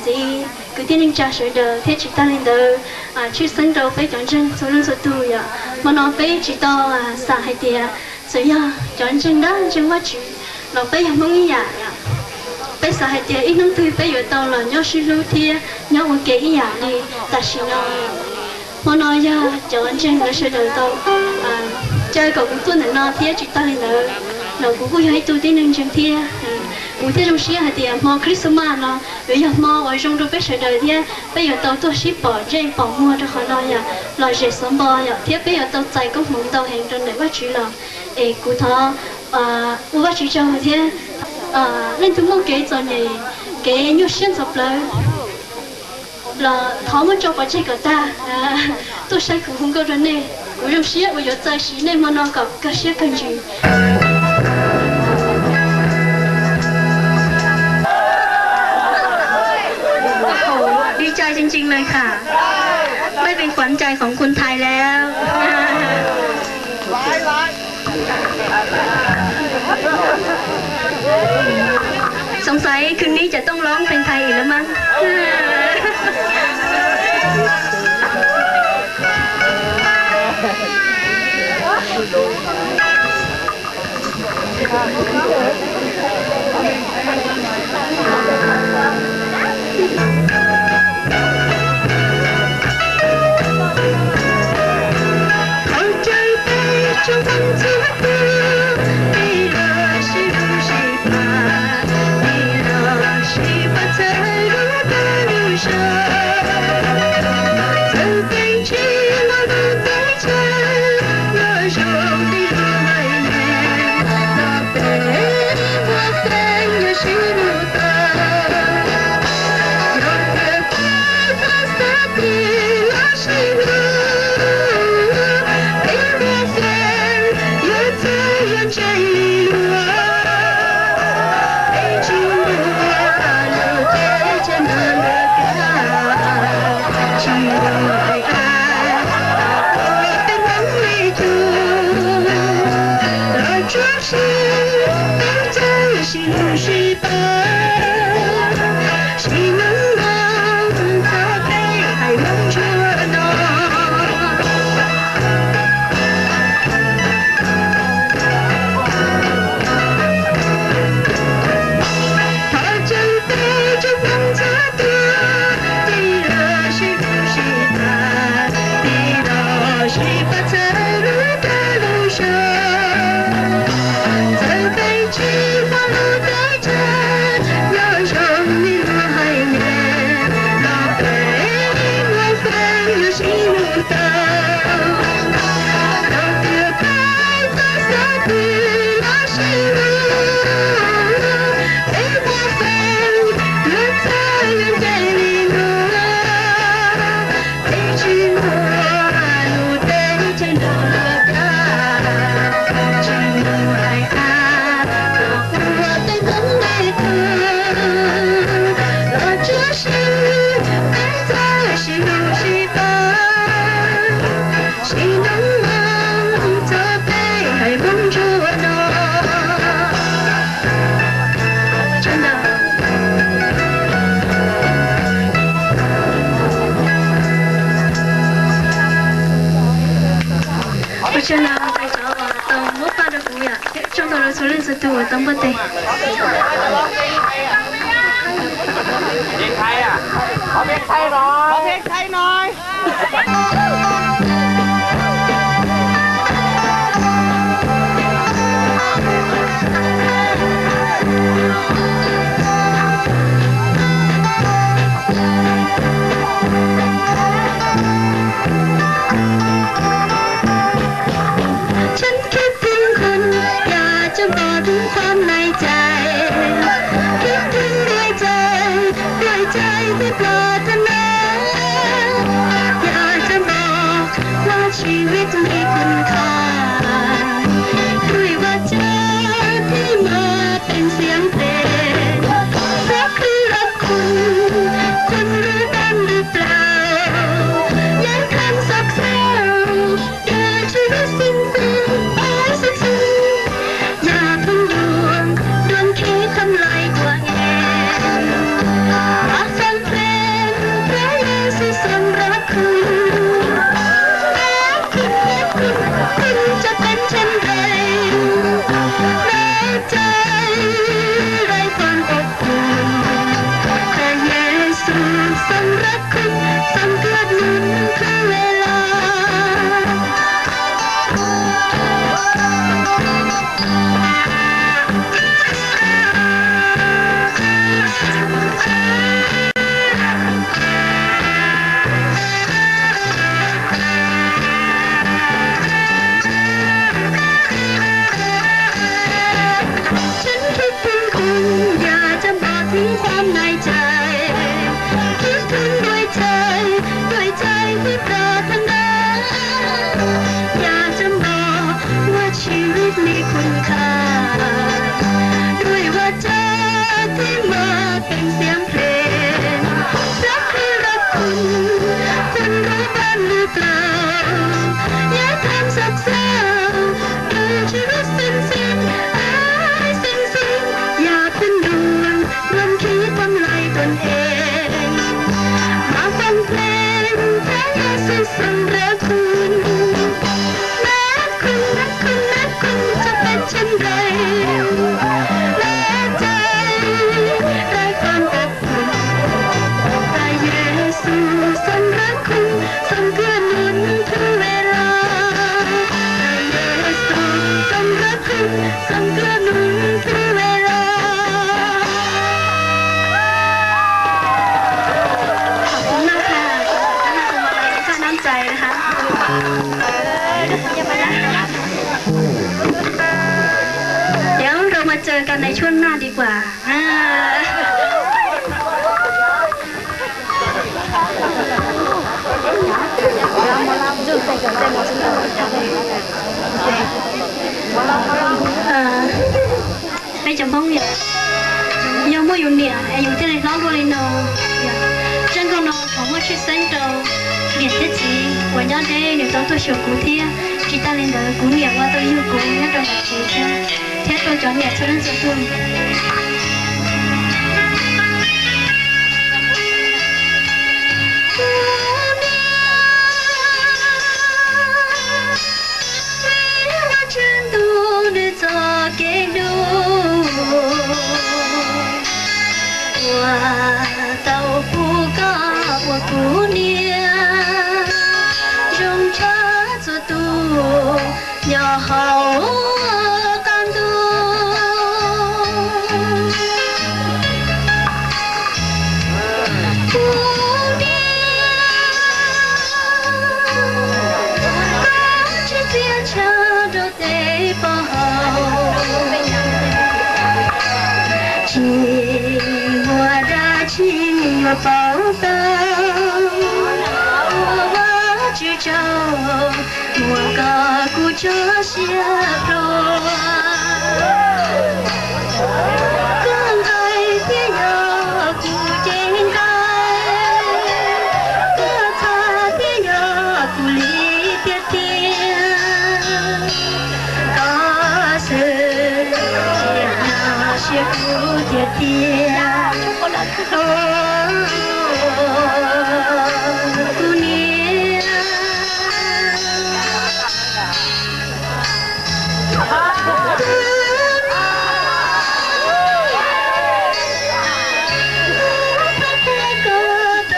Txiv kwv tij neej tsa sawv daws thiab tsis tag li ntawd, tshwj xeeb rau peb cov ntseeg txhua leej txhua tus yom. Hmo no peb tsis tau xam hais tias txawm yog cov ntseeg dab ntseeg Vajtswv los peb yog Hmoob ib yam yom. Peb xav hais tias ib hnub twg peb yuav tau los nyob sib hlub thiab nyob ua ke ib yam li tam sim no. Hmo no yog cov ntseeg lawv sawv daws tau caw kom kuv tuaj ntawm no thiab tsis tag li ntawd los kuv kuj yog ib tug tib neeg ntseeg thiab. Kuv thiaj zoo siab hais tias hmo Christmas no yuav yog hmo uas zoo rau peb sawv daws thiab peb yuav tau tuaj sib pom ntsej pom muag rau qhov no yom, lom zem xov npo yom, thiab peb yuav tau txais koob hmoov ntau heev rau ntawm Vajtswv los. Es kuv thov ua Vajtswv tsaug thiab leej twg muaj kev txom nyem, kev nyuaj siab ntxhov plawv los thov muab tso pov tseg kom tag, tuaj saib kuv hu nkauj rau nej. Kuv zoo siab uas yuav txais siv nej hmo no kom kawg siab kawg ntsws. ดีใจจริงๆเลยค่ะ ไม่เป็นขวัญใจของคนไทยแล้ว สงสัยคืนนี้จะต้องร้องเพลงไทยอีกแล้วมั้ง Ua tsaug ntau ntau cov uas tau muab paj rau kuv yom, thiab tsaug ntau rau txhua leej txhua tus uas tau npaj tes.ฉันคิดถึงคุณ อยากจะบอกถึงความในใจ คิดถึงด้วยใจ ด้วยใจที่ปรารถนา อยากจะบอกว่าชีวิตมีคุณค่า ด้วยวาจาที่มาเป็นเสียงเพลง เพราะคือรักคุณ คุณรู้บ้างหรือเปล่า ยังคำซบเศร้า เกิดชีวิตสิ้นเปลือง โอ้ยสิ้นเปลือง อย่าเพิ่งด่วน ด่วนคิดทำลายตัวเอง มาฟังเพล Xom kawg hnub thub ve los.ฉันคิดถึงคุณ อยากจะบอกถึงความในใจ คิดถึงด้วยใจ ด้วยใจที่ปรารถนา อยากจะบอกว่าชีวิตมีคุณค่า ด้วยวาจาที่มาเป็นเสียงเพลง รักคือรักคุณ คุณรู้บ้างหรือเปล่า อย่าทำสักเศร้า ดูชีวิตสิ้นสิ้น หายสิ้นสิ้น อย่าเป็นห่วง ความคิดทำลายตนเอง มาฟังเพลงพระเยซูทรงรักคุณ แม้คุณ แม้คุณ แม้คุณจะเป็นเช่นไร แม้ใจไร้ความอบอุ่น พระเยซูทรงรักคุณ ทรงเกื้อหนุนทุกเวลา พระเยซูทรงรักคุณ ทรงเกื้อหนุนทุกเวลา ขอบคุณมากค่ะ สำหรับการให้กำลังใจนะคะ เดี๋ยวเรามาเจอกันในช่วงหน้าดีกว่า อ่า Peb cov Hmoob yog, yog muaj yus niam es yus thiaj li hlob luaj li no. Zaj nkauj no thov muaj tshwj xeeb rau niam thiab txiv uas nyob deb nws tau tuaj xyuas kuv thiab. Tsis tas li ntawd kuv niam uas tau yug kuv nyob rau nram tsev thiab, thiab rau cov niam txhua leej txhua tus. Tswv Ntuj nws txoj kev hlub uas tau pub koj ua kuv niam zoo tshaj txhua tus nyob hauv qab ntuj. Kuv niam, koj tsis txiav ntshav rau tej poj hauv, tsis muaj dab tsi yuav pauv tau. Ua Vajtswv tsaug, muaj koj kuv tso siab plhuav. Koj nqaij thiaj yog kuv cev nqaij, koj txhaj thiaj yog kuv li tiag tiag. Koj xwb tsim nyog siab kuv tiag tiag. Kuv niam, koj rau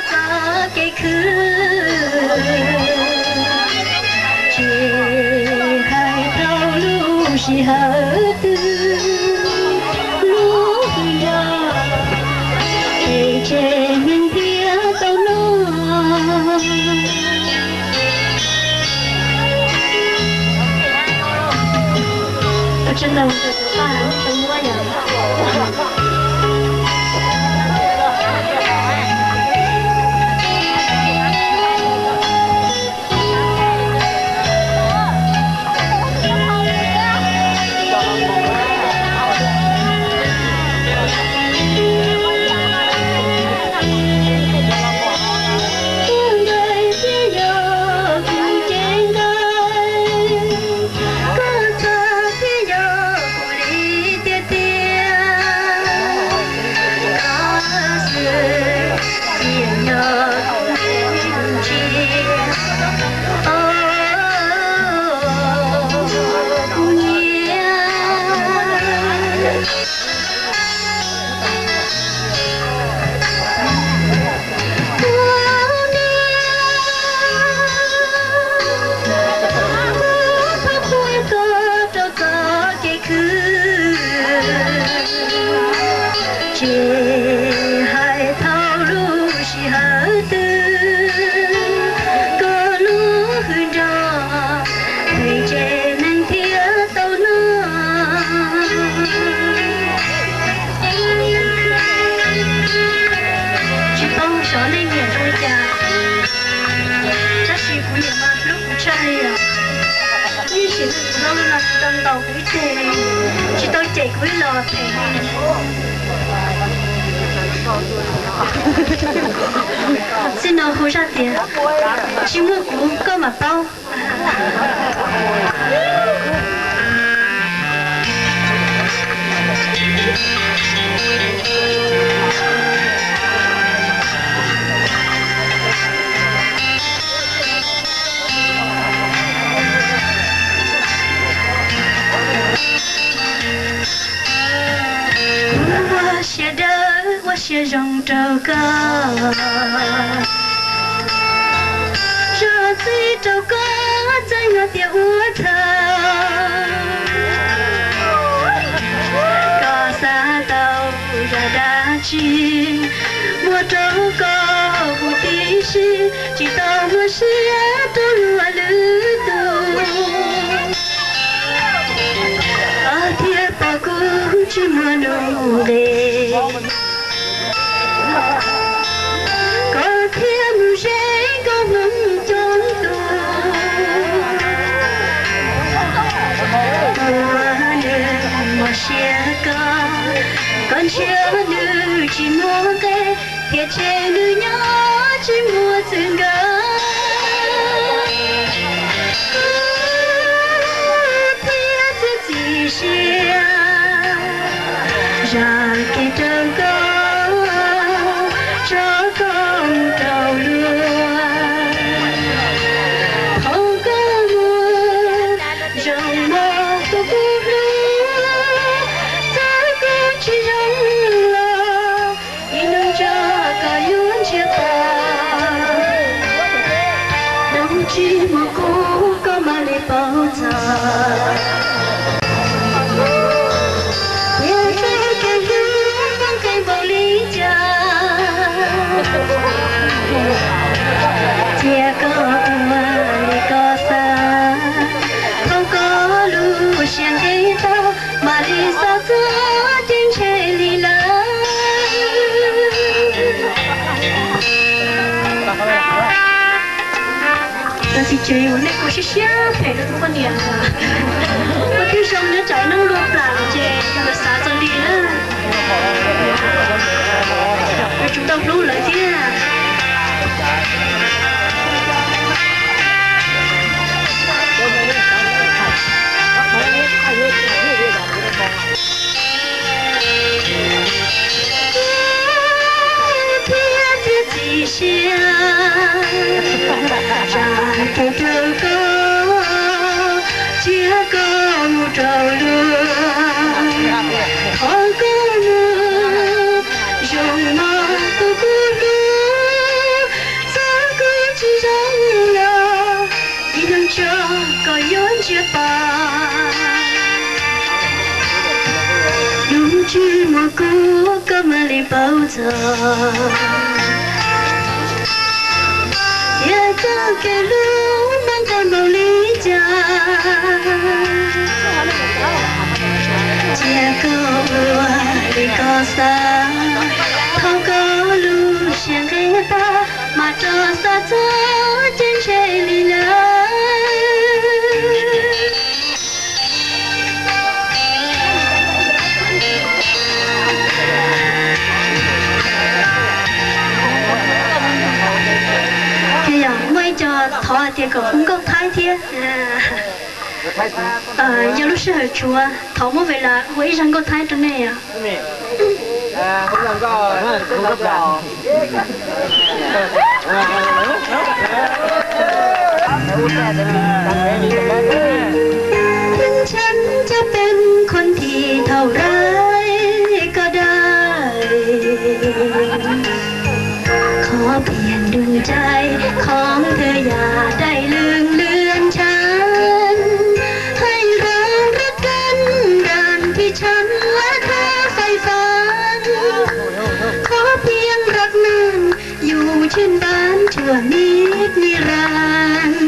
txoj kev khwv, tsis hais thaum lub sij hawm twg, lub hwj yog es tsev neeg thiaj tau noj. Koj nqaij thiaj yog kuv cev nqaij, koj txhaj thiaj yog Xyov nej nyiam zoo li cas, tab sis kuv nyiam mas hlub kuv tshaj li os. Yeej sim kuv no no tsis tau ntaus kuv ib teg li, tsis tau cem kuv ib los phem li. Txij no hu zaj tias tsis muaj kuv koj mam paub. Ua siab dawb ua siab zoo rau koj, zam txim rau koj txawm yog tias ua thaum koj xav tau zaj dab tsi, muab rau koj hu tib si, tsis tau muaj siab rau luag lwm tus. Koj thiaj pom kuv tsis muaj nuj nqis, koj thiaj mus ze koj hmoob coob tus. Ua nws muaj siab koj, koj ntsia nws tsis muaj nqe, thiaj tseg nws nyob tsis muaj txwj nkawm. Kuv thiaj txiav txim siab zam kev rau koj, tso koj mus rau luag. Thaum koj mus zoo mog tus kuv hlub, txawm kuv tsis zoo los ib hnub tso koj yuav ntsia pom. Hnub tsis muaj kuv koj mam li paub txog tias txoj kev hlub muaj nqis npaum li cas. Cia koj ua li koj xav, thaum koj lub siab nqis tau mam li xav txog ces ntshe li lawm. Tab sis ces uas nej kuj siab siab phem rau tus poj niam, ua tib zoo nyob tsam ib hnub luag plam lawm ces yuav xav txog li na. Yuav tsum tau hlub lawv thiab. Thiab txiav txim siab zam kev rau koj, cia koj mus rau luag. Thov koj mus zoo mog tus kuv hlub, txawm kuv tsis zoo los ib hnub tso koj yuav ntsia pom. Hnub tsis muaj kuv koj mam li paub txog tias txoj kev hlub muaj nqis npaum li cas. Cia koj ua li koj xav, thaum koj lub siab nqis tag mas rov xav txog ces ntshe li lawm. Ces yog muaj ib co thov hais tias kom hu nkauj Thaib thiab. Yog lub sij hawm tshuav thov muab Ve Las ua ib zaj nkauj Thaib rau nej os. ถึงฉันจะเป็นคนดีเท่าไรก็ได้ ขอเพียงดวงใจของเธออย่าได้ลืมเลือนฉัน ให้เรารักกันดังที่ฉันและเธอใฝ่ฝัน ขอเพียงรักมันอยู่เช่นบ้านชั่วนิดนิรันดร์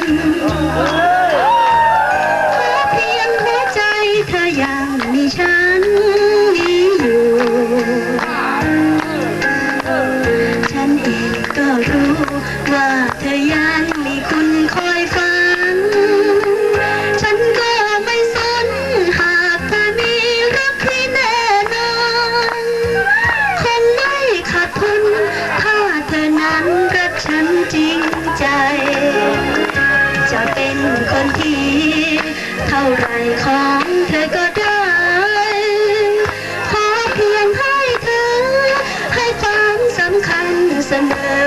ขอเพียงหัวใจเธอยังมีฉันนี้อยู่ ฉันเอง จริงใจ จะเป็นคนที่เท่าไหร่ของเธอก็ได้ ขอเพียงให้เธอให้ความสำคัญเสมอ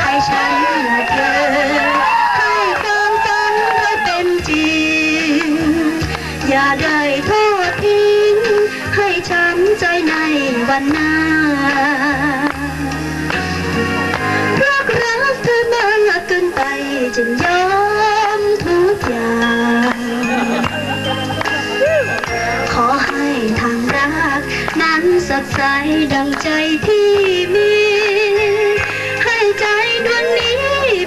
ให้ฉันและเธอให้ความฝันเราเป็นจริง อย่าได้ทอดทิ้งให้ช้ำใจในวันหน้า เพราะรักเธอมากเกินไปจึงยอมทุกอย่าง ขอให้ทางรักนั้นสดใสดังใจที่มี ให้ใจดวงนี้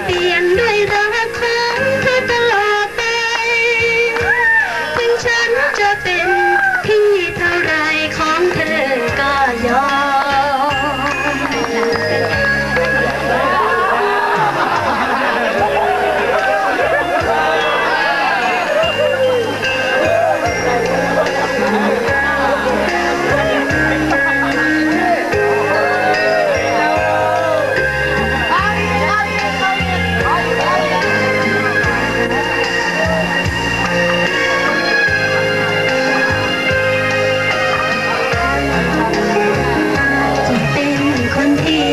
เปี่ยมด้วยรักของเธอตลอดไป ถึงฉันจะเป็นที่เท่าไรของเธอก็ยอม จะเป็นคนที่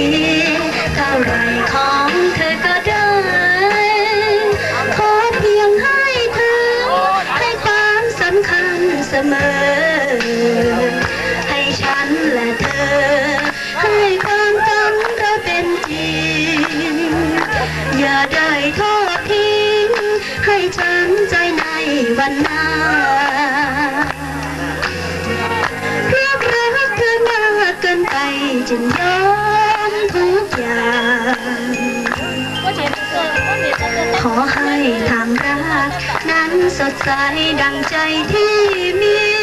เท่าไหร่ของเธอก็ได้ ขอเพียงให้เธอให้ความสำคัญเสมอ ให้ฉันและเธอ ให้ความฝันเราเป็นจริง อย่าได้ทอดทิ้ง ให้ช้ำใจในวันหน้า เพราะรักเธอมากเกินไปจึงยอมทุกอย่าง ขอให้ทางรักนั้นสดใสดังใจที่มี